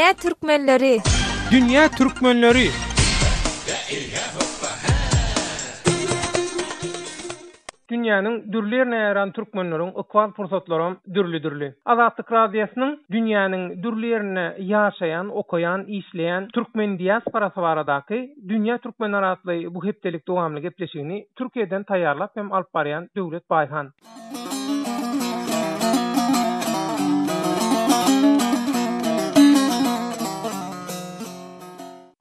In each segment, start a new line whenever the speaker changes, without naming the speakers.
Dünýä türkmenleri!
Dünýä türkmenleri! Dünýäniň dürli ýerine ýaýran türkmenleriň ykbal pursatlaram dürli-dürli. Azatlyk Radiosynyň dünýäniň dürli ýerinde ýaşaýan, okaýan, işleýän türkmen diasporasy baradaky Dünýä türkmenleri atly bu hepdelik dowamly gepleşigini Türkiýeden taýýarlap hem alyp barýan Döwlet Baýhan.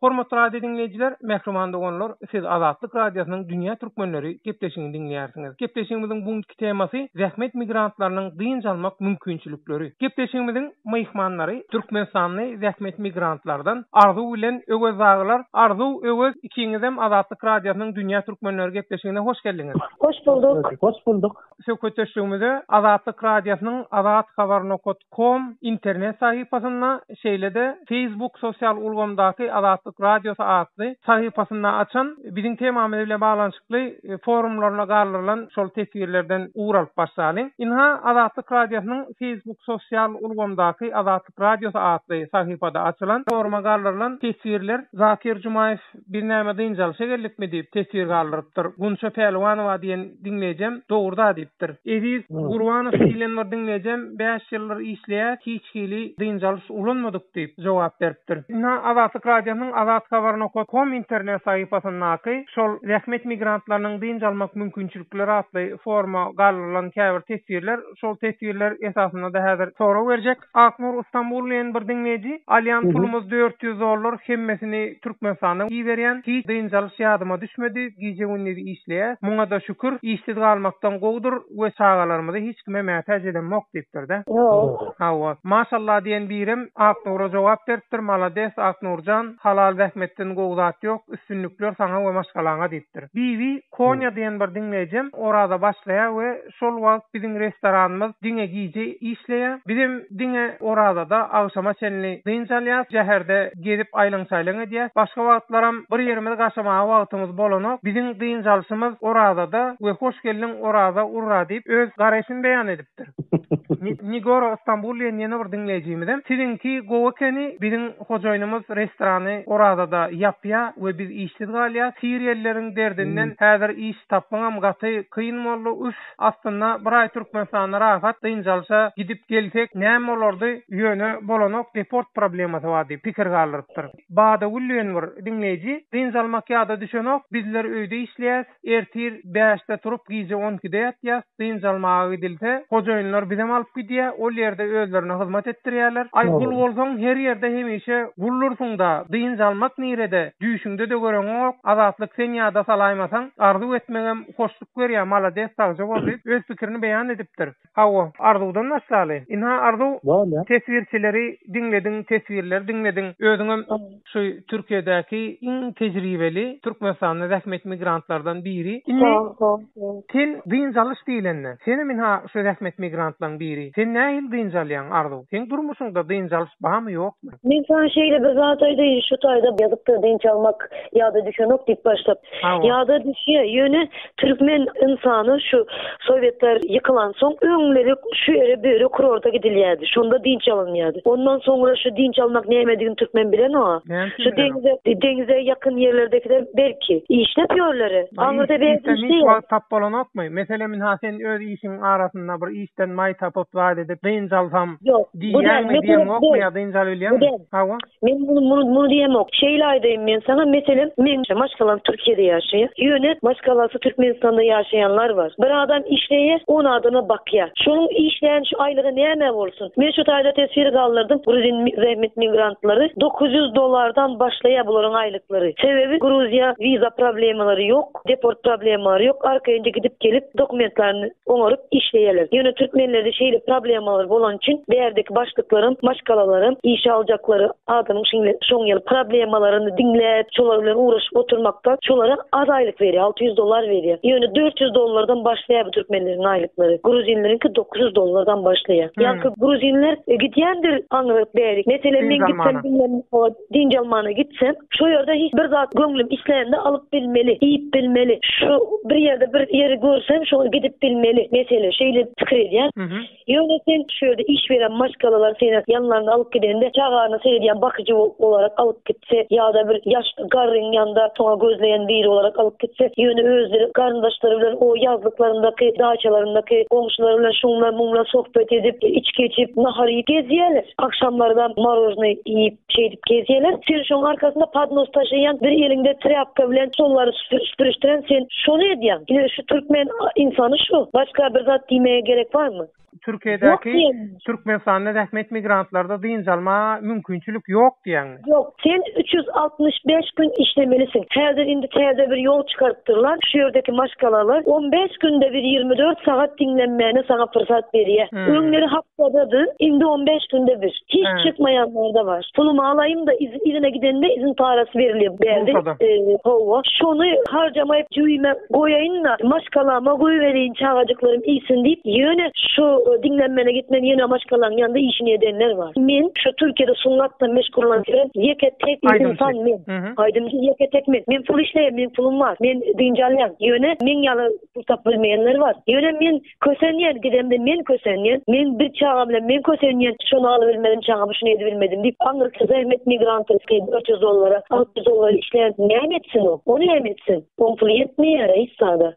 Hormatly radio diňleýjiler, mähriban doganlar, siz Azatlyk Radiosynyň Dünýä Türkmenleri gepleşigini diňleýärsiňiz. Gepleşigimiziň bu günki temasy zähmet migrantlarynyň dynç almak mümkinçilikleri. Gepleşigimiziň myhmanlary türkmenistanly zähmet migrantlardan Arzuw bilen Öwez dagylar. Arzuw, Öwez, ikiňizem Azatlyk Radiosynyň Dünýä Türkmenleri gepleşigine hoş geldiňiz.
Hoş bulduk.
Hoş bulduk.
Söhbetdeşligimize Azatlyk Radiosynyň Azathabar nokat kom internet sahypasynda, şeýle-de Facebook sosial ulgamdaky Azatlyk Radiosy atly sahypasynda açan biziň temamyz bilen baglanyşykly forumlaryna galdyrylan şol teswirlerden ugur alyp başlalyň. Ynha, Azatlyk Radiosynyň Facebook sosial ulgamdaky Azatlyk Radiosy atly sahypada açylan foruma galdyrylan teswirler Zakir Jumaýew Biz näme dynç alyşa geldikmi diýip teswir galdyrypdyr. Gunça Pälwanowa diýen diňleýjem dogry-da diýipdir. Eziz Gurbanow diýlen bir diňleýjem bäş ýyldyr işleýäs, hiç hili dynç alyş ulanmadyk diýip jogap beripdir. Ynha Azatlyk Radiosynyň Azathabar nokat kom internet sahypasyndaky şol zähmet migrantlarynyň dynç almak mümkinçilikleri atly foruma galdyrylan käbir teswirler, şol teswirler esasynda-da häzir sorag berjek. Aknur Istanbul diýen bir diňleýji, Alýan pulumyz 400 dollar, hemmesini Türkmenistana iberýän, hiç dynç alyş ýadyma düşmedi, gije-gündiz işleýäs, muňa-da şükür, işsiz galmakdan gowudyr we çagalarymyzy hiç kime mätäç edemok diýipdir-de. Hawa. Maşallah diýen birem Aknura jogap beripdir, Malades Aknurjan, halal zähmetden gowy zat ýok, üstünlikler saňa we maşgalaňa diýipdir. Bibi Konýa diýen bir diňleýjem Oraza başlaýar we Şol wagt biziň restoranymyz diňe gije işleýär. Bizem diňe Orazada agşama çenli dynç alýas, şäherde gezip aýlaň-çaýlaň edýäs. Başga wagtlaram bir ýerimizi gaşamaga wagtymyz bolanok. Biziň dynç alşymyz Orazada we hoş geldiň Oraza urra diýip öz garaýşyny beýan edipdir. Nigora Istanbul diýen ýene bir diňleýjimizem Siziňki gowy ekeni, biziň hojaýynymyz restorany Orazada ýapýar we biz işsiz galýas. Siriýelileriň derdinden häzir iş Tapmaňam gaty kyn boldy üf aslynda bir aý Türkmenistanda rahat dynç alşa gidip gelsek näme bolardy ýöne bolanok deport problemasy bar diýip pikir galdyrypdyr. Badagül diýen bir diňleýji dynç almak ýada düşenok bizler öýde işleýäs ertir bäşde turup gije on ikide ýatýas dynç almaga gidilse hojaýynlar bizem alyp gidýä ol ýerde özlerine hyzmat etdirýäler aý gul bolsaň her ýerde hemişe guldursyňda dynç almak nirede Düýşüňde-de göreňok, Azatlyk sen ýada salaýmasaň, arzuw etmegem hoşluk berýär, malades sagja bol diýip, öz pikirini beýan edipdir. Hawa, Arzuwdan başlaly. Ynha Arzuw, teswirçileri diňlediň, teswirleri diňlediň. Özüňem şu Türkiýedäki iň tejribeli Türkmenistanda zähmet migrantlardan biri. Indi sen dynç alyş diýlende, senem ynha şu zähmet migrantlaryň biri. Sen nähili dynç alýaň Arzuw? Seň durmuşyňda dynç alyş barmy ýokmy?
Men saňa şeýle bir zat aýdaýyn, şu taýda ýazypdyr dynç almak ýada düşenok diýip başlap. Ýada düşýär, ýöne türkmen ynsany şu sowetler ýykylansoň öňleri şu ýere bu ýere kurorta gidilýärdi, şonda dynç alynýardy. Ondan soňra şu dynç almak nämedigini türkmen bilenok. Şu deňize deňize ýakyn ýerlerdekiler belki işläp ýörler. Aňyrda
belki işden hiç wagt tap bolanokmy? Meselem ynha sen öz işiň arasynda bir işden maý tapyp zat edip dynç alsam Diýýäňmi, diýeňokmy ýa dynç alybilýäňmi?
Hawa. Men muny, muny, muny diýemok. Şeýle aýdaýyn men saňa, meselem, meň maşgalam Türkiýede ýaşaýar. Ýöne maşgalasy Türkmenistanda ýaşaýanlar bar. Bir adam işleýär, on adama bakýar. Şonuň işleýän şu aýlygy nämä bolsun? Men şu taýda teswir galdyrdym, gruzin zähmet migrantlary 900 dollardan başlaýar bularyň aýlyklary. Sebäbi Gruziýa wiza problemalary ýok, deport problemalary ýok, arkaýynja gidip gelip dokumentlerini oňaryp işleýärler. Ýöne türkmenlerde şeýle problemalar bolany üçin bärdeki başlyklaram, maşgalalaram işe aljaklary adamyň şeýle şoň ýaly problemalaryny diňläp, şolar bilen uğraşyp oturmakdan şolara az aýlyk berýär, 600 dollar berýär. Ýöne 400 dollardan başlaýar bu türkmenleriň aýlyklary. Gruzinleriňki 900 dollardan başlaýar. Ýaňky gruzinler gidýändir aňryk bärik. Meselem men gitsem bilmem, dynç almana gitsem, şo ýerde hiç bir zat göwnüm islände alyp bilmeli, iýip bilmeli. Şu bir ýerde bir ýeri görsem, şoňa gidip bilmeli. Mesele şeýle pikir edýän. Ýöne sen şu ýerde iş beren maşgalalar seni ýanlarynda alyp gidende çagany seredýän bakyjy olarak alyp gitse ýa-da bir ýaş garryň ýanynda soňa gözleýän biri olarak alyp gitse ýöne özleri garyndaşlary bilen o ýazlyklaryndaky daçalaryndaky goňşulary bilen şuň bilen muň bilen sohbet edip içgi içip nahar iýip gezýärler. Agşamlarda marožnyý iýip şeýdip gezýärler. Sen şoň arkasynda podnos taşaýan bir eliňde trýapka bilen stollary süpürişdiren sen şony edýäň. Ine şu türkmen ynsany şu. Başga bir zat diýmäge gerek barmy?
Türkiýedäki Türkmenistanda zähmet migrantlarda dynç alma mümkinçilik ýok diýýäňmi?
Ýok. Sen 365 gün işlemelisiň. Häzir indi täze bir ýol çykarypdyrlar. Şu ýerdeki maşgalalar 15 günde bir 24 sagat diňlenmäne saňa pyrsat berýär. Öňleri hapdadady, indi 15 günde bir. Hiç çykmaýanlar-da bar. Pulumy alaýyn-da, yzyna gidende izin parasy berilýär bärde. Hawa. Şony harjamaýyp jübime goýaýyn-da, maşgalama goýbereýin, çagajyklarym iýsin diýip, ýöne şu diňlenmäne gitmän ýene maşgalaň ýanynda işini edenler bar. Men şu Türkiýede sungat bilen meşgullanyp ýören ýeke tek ynsan men. Aýdymçy ýeke tek men. Men pul işleýän, meň pulum bar. Men dynç alýan. Ýöne meň ýaly pul tapyp bilmeýänler bar. Ýöne men Kösenýän, gidemde men kösenýän, meň bir çagam bilen men kösenýän, şony alybilmedim, çagama şuny edibilmedim diýip, aňyrky zähmet migranty 400 dollara, 600 dollara işleýän näme etsin o? O näme etsin? Oň puly ýetmeýär-ä hiç zada.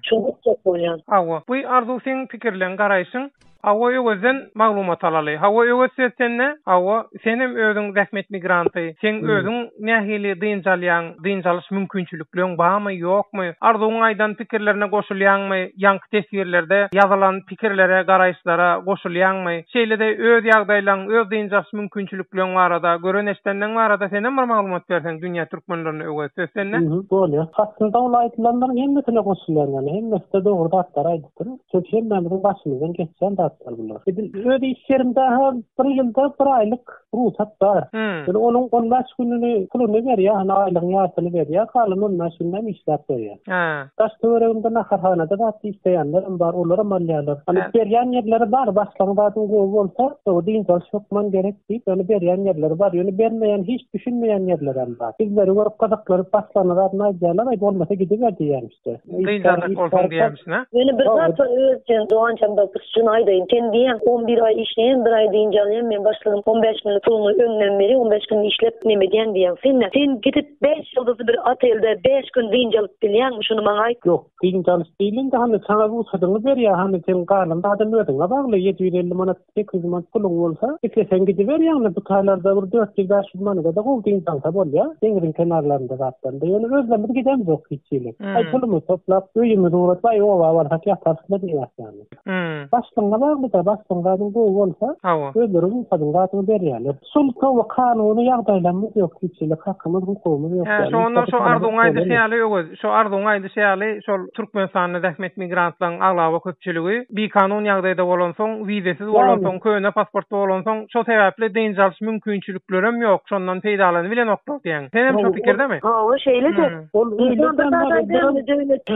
Şony aýtjak bolýan.
Hawa, bu Arzuw seň pikirleň, garaýşyň. Hawa Öwezden maglumat alaly. Hawa Öwez söz sende. Hawa senem özüň zähmet migranty. Seň özüň nähili dynç alýaň, dynç alyş mümkinçilikleň barmy, ýokmy? Arzuwyň aýdan pikirlerine goşulýaňmy, ýaňky teswirlerde ýazylan pikirlere, garaýyşlara goşulýaňmy? Şeýle-de öz ýagdaýlaň, öz dynç alyş mümkinçilikleň barada, gören-eşdenleň barada senem bir maglumat berseň dünýä türkmenlerine Öwez söz sende.
Bolýar. Aslynda ol aýdylanlaryň hemmesine goşulýan ýaly, hemmesi-de dogry zatlar aýdypdyr. Çünki hemmämiziň başymyzdan geçýän zatlar bular. Edil öz iş ýerimde-hä bir ýylda bir aýlyk rugsat bar. Ýöne onuň on bäş gününi puluny berýär, hany aýlygyň ýarsyny berýär, galan on bäş gününem işläp berýär. Daş-töweregimde naharhanada zat işleýänlerem bar, olaram alýarlar. Hany berýän ýerleri bar, başlygyň zadyň gowy bolsa, dynç alyş hökman gerek diýip, ýöne berýän ýerleri bar. Ýöne bermeýän, hiç düşünmeýän ýerlerem bar. Bizleri görüp gyzyklanyp başlygyna zadyny aýdýarlar, aý bolmasa gidiber diýýärmiş.
Dynç aljak bolsaň diýýärmişin, a?
Ýöne bir zat bar, öz sen Doganjan bak bir şuny aýdaýyn. Sen diýýäň 11 aý işleýän, bir aý dynç alýan, men başlygym 15 günlük pulumy öňden berýär, 15 gün işläp neme edýän diýýäň. Sen nä? Sen gidip 5 ýyldyzly bir otelde 5 gün dynç alyp bilýäňmi? Şuny maňa aýt.
Ýok, dynç alyş diýlende hany saňa rugsadyňy berýär, hany seň galan zadam özüňe bagly, 750 manat 800 manat puluň bolsa, isleseň gidiber, ýagny bu taýlarda bir 400-500 manada-da gowy dynç alsa bolýar, deňziň kenarlarynda zatlarynda. Ýöne özlerimiz gidemzok hiç hili. Aý pulumyzy toplap, öýümizi ugradyp, aý oba barsak ýatarys-la diýýäs ýagny. Başlygyňa bagly-da, başlygyň zadyň gowy bolsa, özleri rugsadyň zadyňy berýärler. Şol toba kanuny ýagdaýlarymyz ýok hiç hili, hakymyz, hukugymyz ýok.
Hä, şonda şo Arzuwyň aýdyşy ýaly Öwez, şo Arzuwyň aýdyşy ýaly şol Türkmenistanda zähmet migrantlaryň aglaba köpçüligi bikanun ýagdaýda bolansoň, wizesiz bolansoň, köne pasportda bolansoň, şo sebäpli dynç alyş mümkinçiliklerem ýok, şondan peýdalanybilenoklar diýýäň. Senem şo pikirdemi?
Hawa, şeýle-de.
Ol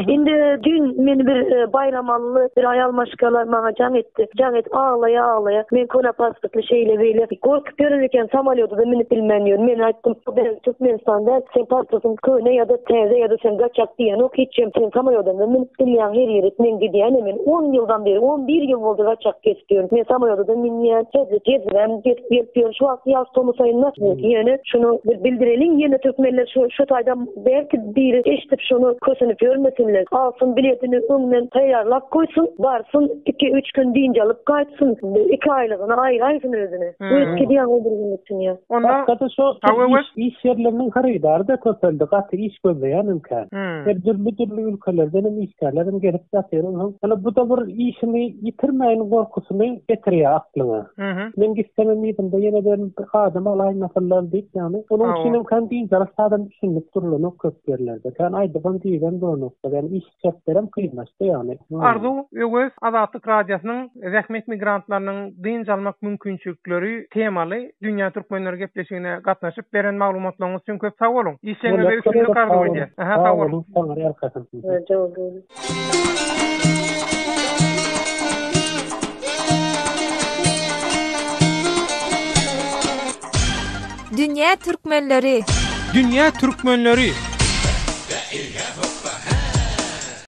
Indi düýn meni bir Baýramalyly bir aýal maşgala maňa jaň etdi. Jaň edip aglaýa aglaýa. Men köne pasportly şeýle beýle. Gorkup ýören eken samolýoda-da münüp bilmän ýör. Men aýtdym, bu Türkmenistan däl, sen pasportyň köne ýa-da täze ýa-da sen gaçak diýenok hiç kim. Sen samolýodan-da münüp bilýäň her ýere. Men gidýänem men on ýyldan beri, on bir ýyl boldy gaçak gezip ýörün. Men samolýoda-da münýän, täze tejribäm gezip gelip ýörün. Şu wagt ýaz tomus aýynda ýöne şuny bir bildireliň ýene türkmenler şu şu taýdan belki biri eşidip şuny kösenip ýörmesinler. Alsyn biletini öňden taýýarlap goýsun, barsyn iki-üç gün dynç alyp gaýtsyn, iki aýlygyny aýyraýsyn özüne. Öýüp gidýäň o bir günlük dünýä.
Onda
Başga-da şo iş ýerleriniň hyrydary-da köpeldi, gaty iş gözleýänem kän. Her dürli-dürli ülkelerdenem işgärlerem gelip ýatyr. Onsoň ýöne bu-da bir işiňi ýitirmäýin gorkusyny getirýär aklyňa. Men gitsemem yzymda ýene bir adam alaýmasynlar diýip, ýagny onuň üçinem kän dynç alyş zadam düşünilip durulanok köp ýerlerde. Kän aýdybam diýibem duranoklar. Ýagny iş şertlerem kynlaşdy ýagny.
Arzuw Öwez Azatlyk Radiosynyň Zähmet migrantlarynyň dynç almak mümkinçilikleri temaly Dünýä Türkmenleri gepleşigine gatnaşyp beren maglumatlaryňyz üçin köp sag boluň. Işleriňizde üstünlik arzuw edýäs. Aha sag boluň.
Taňry ýalkasyn.
Dünýä türkmenleri.
Dünýä türkmenleri.